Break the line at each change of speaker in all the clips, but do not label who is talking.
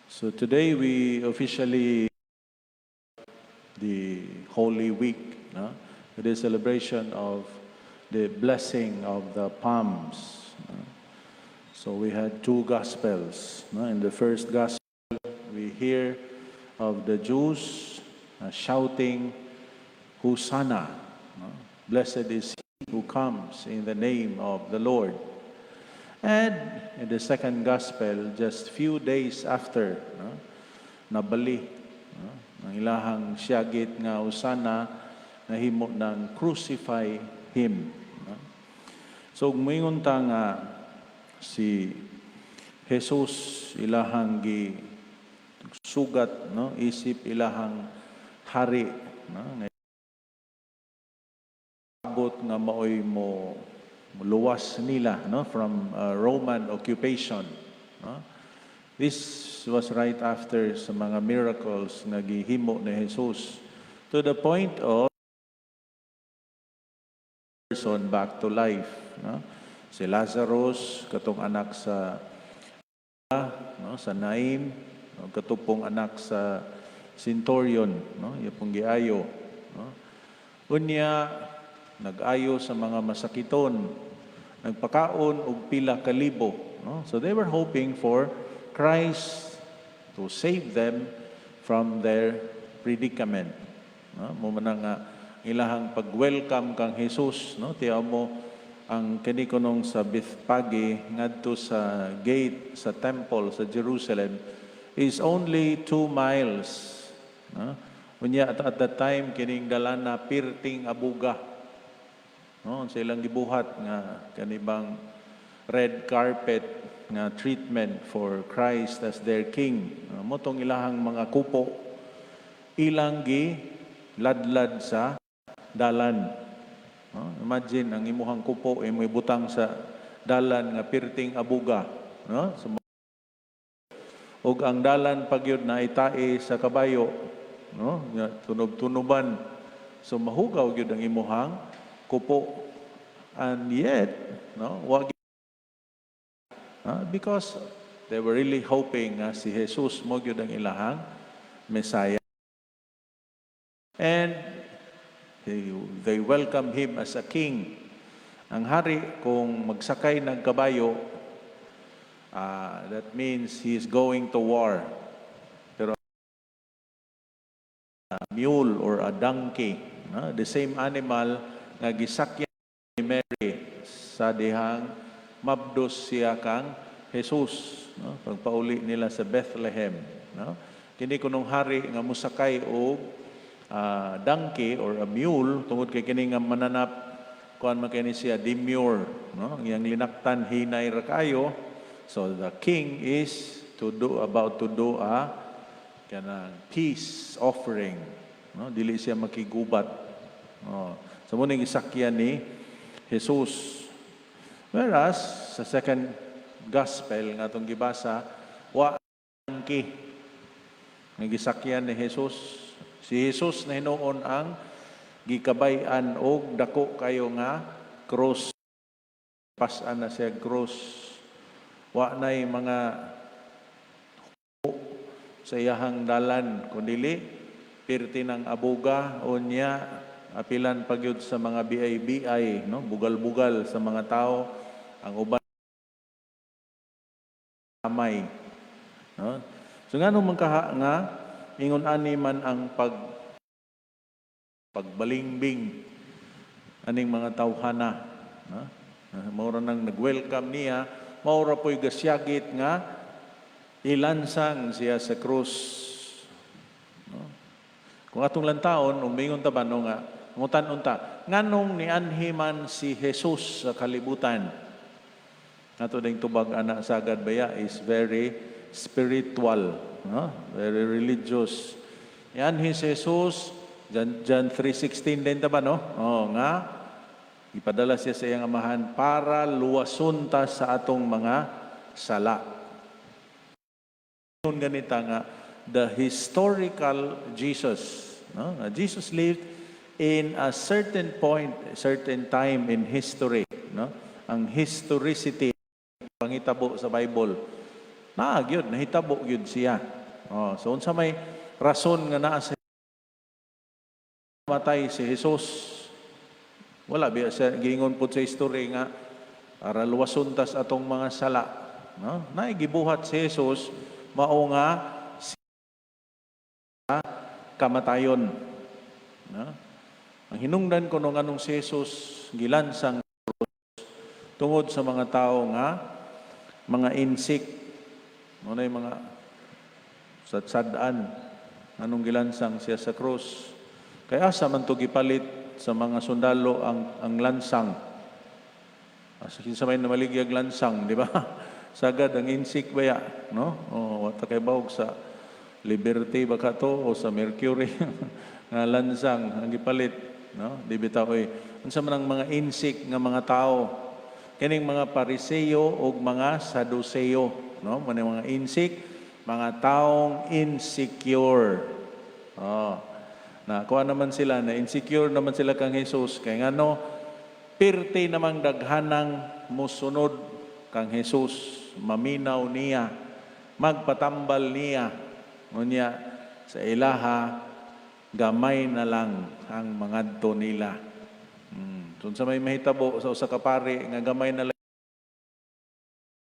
So today we officially the Holy Week, no? The celebration of the blessing of the palms, no? So we had two gospels, no? In the first gospel, we hear of the Jews shouting, "Hosanna, no? Blessed is he who comes in the name of the Lord." And in the second gospel, just few days after, no, nabali, no, ang ilahang siyagit nga "Hosanna" nahimo ng "Crucify him." No? So muingon ta nga si Jesus ilahang gi sugat, no, isip ilahang hari, no, nga abot nga maoy mo luwas nila, no, from Roman occupation, no? This was right after sa mga miracles nga gihimo ni Jesus to the point of person back to life, no? Si Lazarus, katong anak sa, no, sa Naim, no, katupong anak sa centurion, no, iya pong giayo, no? Unya nag-ayo sa mga masakiton, nagpakaon og pila ka libo, no? So they were hoping for Christ to save them from their predicament, no? Mao man nga ilahang pag-welcome kang Jesus, no? Tiyaw mo ang kini kunong sa Bethpage ngadto sa gate sa temple sa Jerusalem is only 2 miles, no? Unya at that time kining dalana pirting abuga. No, sa ilang gibuhat nga kanibang red carpet nga treatment for Christ as their king. No, mao tong ilahang mga kupo ilang gi ladlad sa dalan. No? Imagine ang imuhang kupo imo ibutang sa dalan nga pirting abuga, no? So, ug ang dalan pagyud na itae sa kabayo, no? Nga tunob-tunoban. So mahugaw gyud ang imuhang kupo. And yet, no, wa because they were really hoping nga si Jesus mao gyud ang ilahang Messiah. And they welcome him as a king. Ang hari, kung magsakay ng kabayo, that means he is going to war. Pero a mule or a donkey, no? The same animal nga gisakyan ni Mary sa dihang mabdos siya kang Jesus, no? Pagpauli nila sa Bethlehem, no? Kini kunong hari nga musakay og donkey or a mule tungod kay kini nga mananap kuan man kini siya, demure, no? Ang iyang linaktan hinay ra kayo. So the king is to do about to do a kanang peace offering, no? Dili siya makigubat, no? So mao ning gisakyan ni Jesus. Whereas sa second gospel nga atong gibasa, wa donkey nga gisakyan ni Jesus. Si Jesus na hinuon ang gikabay-an og dako kayo nga cross. Pas-an na siya cross. Wa nay mga sa iyahang dalan kundili pirti ng abuga, unya apilan pagyud sa mga BI-BI, no, bugal-bugal sa mga tao, ang uban amay, no? So ngano man kaha nga ingon ani man ang pagbalingbing aning mga tawhana, no? Mao ra nang nag-welcome niya, mao ra po'y gasyagit nga ilansang siya sa krus, no? Kung atong lantaon, umingon ta ba, no, nga ngutan unta nganong nianhi man si Jesus sa kalibutan? Nato ding tubag ana sagad baya is very spiritual, no? Very religious. Nianhi si Jesus, John 3:16 din ta ba, no? Oh, nga ipadala siya sa iyang amahan para luwason ta sa atong mga sala. Ganita nga the historical Jesus, no? Nga Jesus lived in a certain point, certain time in history, no? Ang historicity pangitabo sa Bible. Naa gyud, nahitabo gyud siya. Oh, so unsa may rason nga naa sa matay si Jesus? Wala biya siya giingon pud sa history nga para luwason tas atong mga sala, no? Naay gibuhat si Jesus mao nga siya kamatayon, no? Ang hinungdan ko nung anong si Jesus gilansang tungod sa mga tao nga mga insik mo na yung mga sad-sad-an, anong gilansang siya sa krus. Kay asa man to gipalit sa mga sundalo ang lansang? Asa kinsa may namaligyag lansang, di ba? Sagad ang insik baya, no? O wa ta kay bawog sa Liberty ba ka to o sa Mercury nga lansang ang gipalit, no? Di bitaw oy. Unsa man ang mga insik nga mga tao? Kining mga Pariseo ug mga Saduseo, no? Mao mga insik, mga taong insecure. Oh. Na kuha naman sila, na insecure naman sila kang Jesus kay ngano pirti namang daghanang musunod kang Jesus, maminaw niya, magpatambal niya. Unya sa ilaha gamay na lang ang mangadto nila. So, sa may mahitabo sa usa ka pari nga gamay na lang?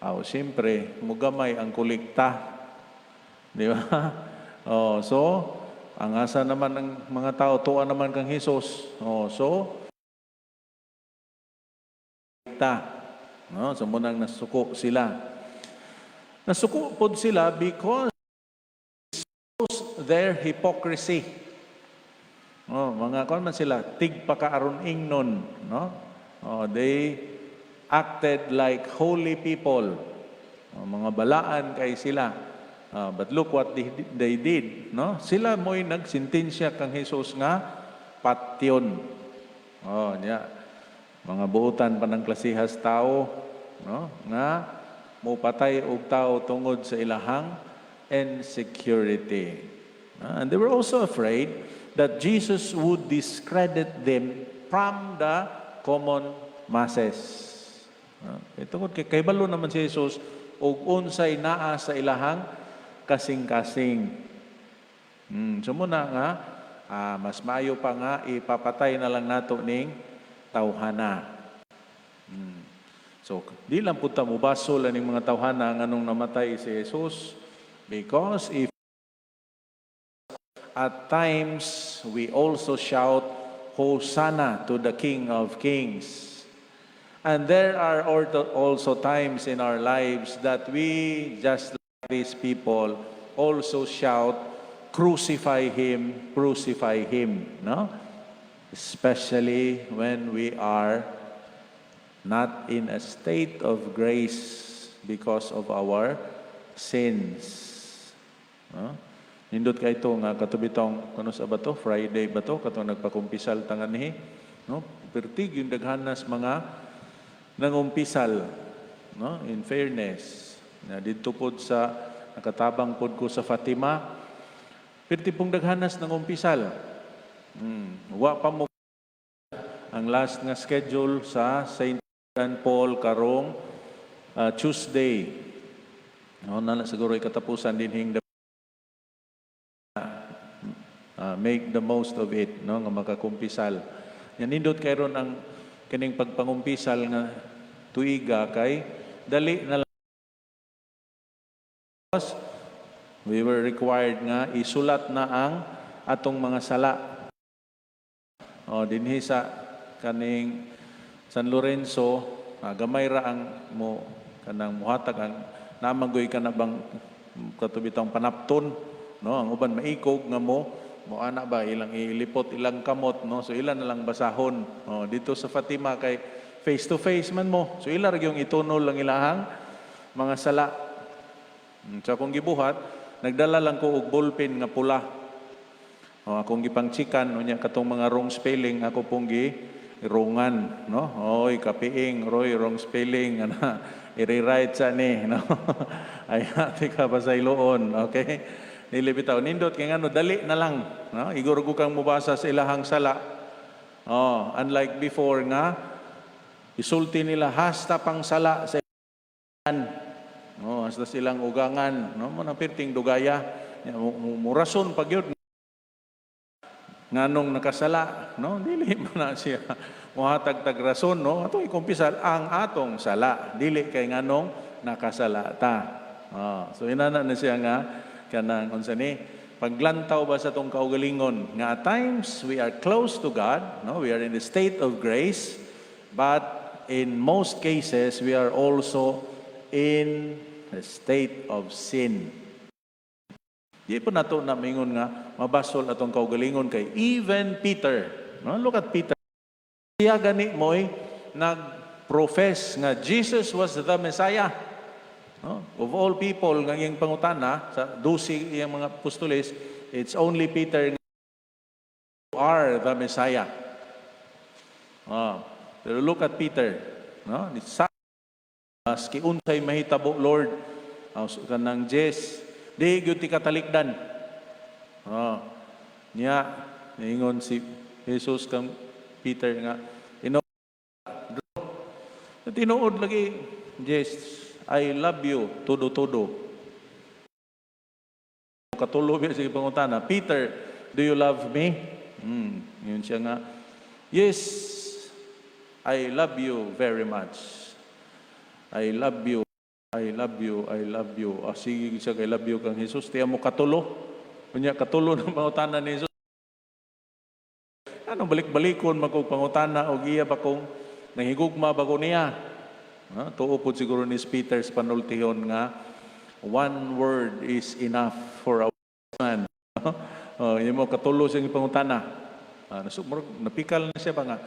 Aw, siyempre, mugamay ang kolekta. Di ba? Oh, so, ang asa naman ng mga tao, tuwa naman kang Jesus. Oh, so, ta. No, so munang nasuko sila. Nasuko pod sila because their hypocrisy. Oh, mga kon man sila, tigpakaaron ingnon, no? Oh, they acted like holy people. Oh, mga balaan kay sila. Ah, but look what they did, no? Sila mo'y nagsintensya kang Jesus nga patyon. Oh, nya. Mga buutan pa ng klasihas tao, no? Nga mupatay og tao tungod sa ilahang insecurity. Ah, and they were also afraid that Jesus would discredit them from the common masses. Ah, tungod kay kaybalo naman si Jesus og unsay naa sa ilahang kasing-kasing. So muna nga mas maayo pa nga ipapatay na lang nato ning tawhana. So, di lang pud ta mubasol aning mga tawhana nganong namatay si Jesus, because if at times we also shout "Hosanna to the King of Kings." And there are also times in our lives that we, just like these people, also shout, "Crucify him, crucify him." No? Especially when we are not in a state of grace because of our sins. No? Nindot kay ito nga katubitong kuno sa bato, Friday ba to, katong nagpakumpisal tanganhi, no? Pertig yung daghanas mga nangumpisal, no? In fairness, na didto pod sa nakatabang pod ko sa Fatima, perti pong daghanas nangumpisal. Wa pa mo ang last nga schedule sa St. Paul karong Tuesday. No, na siguro ikatapusan din hing make the most of it, no, nga makakumpisal. Yan, nindot kay ron ang kining pagpangumpisal nga tuiga kay dali na lang. We were required nga isulat na ang atong mga sala. O dinhi sa kaning San Lorenzo, gamay ra ang mo kanang muhatag ang namagoy ka na bang katubitang panapton, no? Ang uban maikog nga mo mo ana ba, ilang ilipot ilang kamot, no? So ilan na lang basahon. Oh, dito sa Fatima kay face to face man mo, so ila ra gyung itunol ang ilahang mga sala. So akong gibuhat, nagdala lang ko og ballpen nga pula. O, akong gipangchikan unya katong mga wrong spelling ako pong gi rongan, no? Oy, kapiing roy, wrong spelling ana, i-rewrite sa ni, no? Ay ati ka pasayloon, okay? Dili bitaw nindot kay ngano dali na lang, no? Iguro ko kang mubasa sa ilahang sala. Oh, unlike before nga isulti nila hasta pang sala sa. Oh, hasta silang ugangan, no? Mo na pirting dugaya. Murason pa gyud nganong nakasala, no? Dili man na siya mohatag tag rason, no? Atong ikumpisal ang atong sala, dili kay nganong nakasala ta. Ah, so inana na siya nga kanang unsa ni paglantaw ba sa atong kaugalingon nga at times we are close to God, no? We are in the state of grace, but in most cases we are also in the state of sin. Di po nato na mingon nga mabasol atong kaugalingon kay even Peter, no? Look at Peter. Siya gani mo'y nag-profess nga Jesus was the Messiah. No? Of all people nga iyang pangutana sa 12 iyang mga apostoles, it's only Peter nga "You are the Messiah." Ah, pero look at Peter, no? Sa maski unsay mahitabo, Lord, kanang Jess, di gyud ti katalikdan. Ah, niya niingon si Jesus kang Peter nga tinuod tinuod lagi, Jess, I love you todo-todo. Katulo biya sige pangutana, "Peter, do you love me?" Yun siya nga, "Yes, I love you very much. I love you. I love you, I love you." Ah, sige siya, "I love you" kang Jesus. Tiya mo katulo. Unya katulo ng pangutana ni Jesus. Ano balik-balikon man kog pangutana og iya ba kung nahigugma ba ko niya? Ha? Tuo pod siguro ni Peter sa panultihon nga one word is enough for a man. Oh, yun mo katulo siyang pangutana. Ah, napikal na siya ba nga.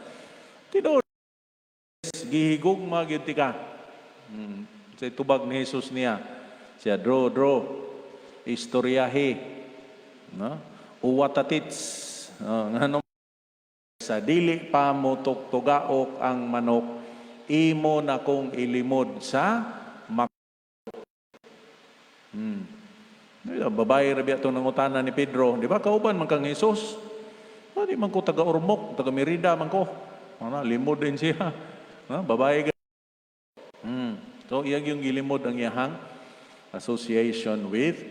Tinuod gihigugma gyud ti ka. Sa tubag ni Jesus niya. Siya draw draw istoryahe. No? Uwatatits. Oh, ngano sa dili pa mo tugtugaok ang manok, imo na kong ilimod sa mak. Babae ra biya itong nangutana ni Pedro, di ba kauban man kang Jesus? Ah, di man ko taga Ormoc, taga Merida man ko. Ano, limod din siya. No, babae. So iyang yung gilimod ang iyahang association with.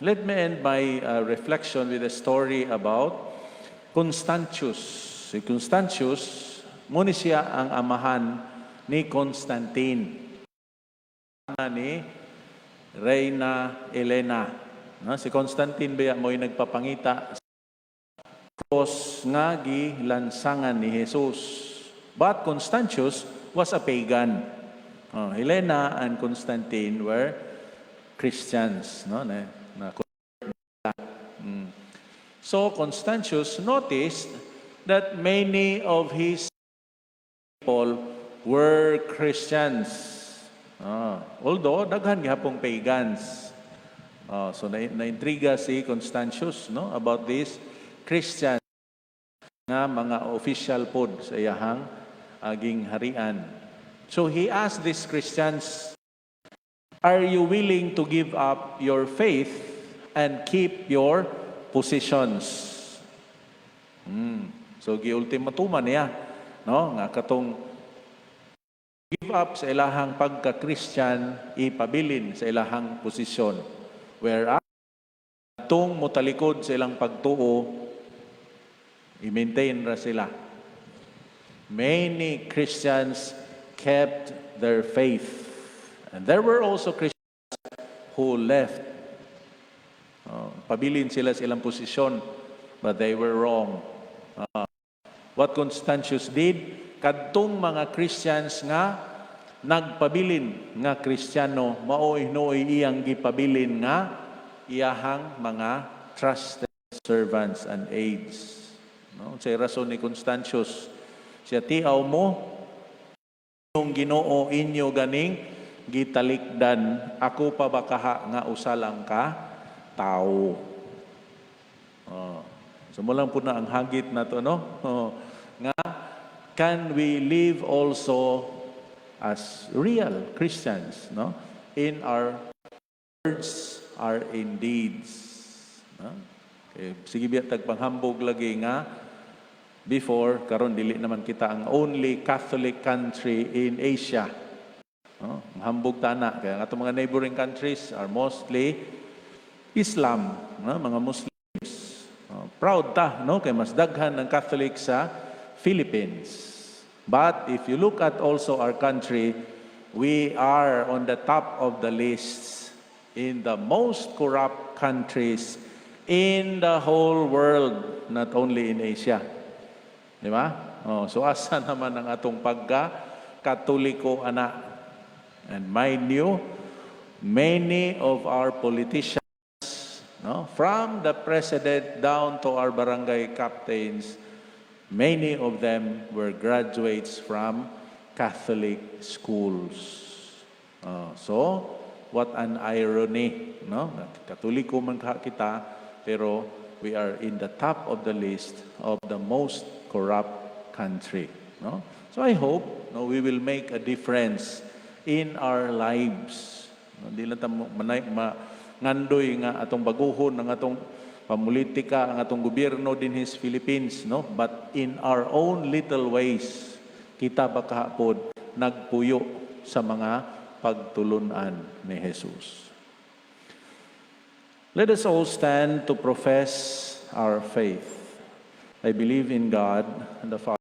Let me end my reflection with a story about Constantius. Si Constantius, muni siya ang amahan ni Constantine, ni Reyna Elena. No? Si Constantine ba mo'y nagpapangita sa cross nga gilansangan ni Jesus. But Constantius was a pagan. Oh, Helena and Constantine were Christians. No? Na. So Constantius noticed that many of his people were Christians. Ah, although daghan gihapong pagans. Ah, so na naintriga si Constantius, no, about this Christian nga mga official pod sa iyahang aging harian. So he asked these Christians, "Are you willing to give up your faith and keep your positions?" So giultimatuman niya, no, nga katong give up sa ilahang pagka-Christian, ipabilin sa ilahang posisyon. Whereas tung motalikod sa ilang pagtuo, i-maintain ra sila. Many Christians kept their faith. And there were also Christians who left. Pabilin sila sa ilang posisyon, but they were wrong. What Constantius did, kadtong mga Christians nga nagpabilin nga Kristiyano, mao hinuoy iyang gipabilin nga iyahang mga trusted servants and aides. No? Sa rason ni Constantius, siya tiaw mo, yung Ginoo inyo ganing gitalikdan, ako pa ba kaha nga usa lang ka tao? Oh. So mo lang po na ang hagit na to, no? Oh. Nga, can we live also as real Christians, no? In our words, our in deeds. No? Okay. Sige biya tag panghambog lagi nga before karon dili naman kita ang only Catholic country in Asia. No? Hambog tana kaya ang atong mga neighboring countries are mostly Islam, no? Mga Muslims. Oh, proud ta, no, kay mas daghan ng Catholic sa Philippines. But if you look at also our country, we are on the top of the list in the most corrupt countries in the whole world, not only in Asia. Di ba? Oh, so asa naman ang atong pagka Katoliko ana? And mind you, many of our politicians, no, from the president down to our barangay captains, many of them were graduates from Catholic schools. Oh, so, what an irony, no? Katoliko man ka kita, pero we are in the top of the list of the most corrupt country, no? So I hope, no, we will make a difference in our lives. No, di lang ta manay, ma, ngandoy nga atong baguhon ang atong pamulitika, ang atong gobyerno dinhi sa Philippines, no? But in our own little ways, kita ba kahapon nagpuyo sa mga pagtulunan ni Jesus. Let us all stand to profess our faith. I believe in God, the Father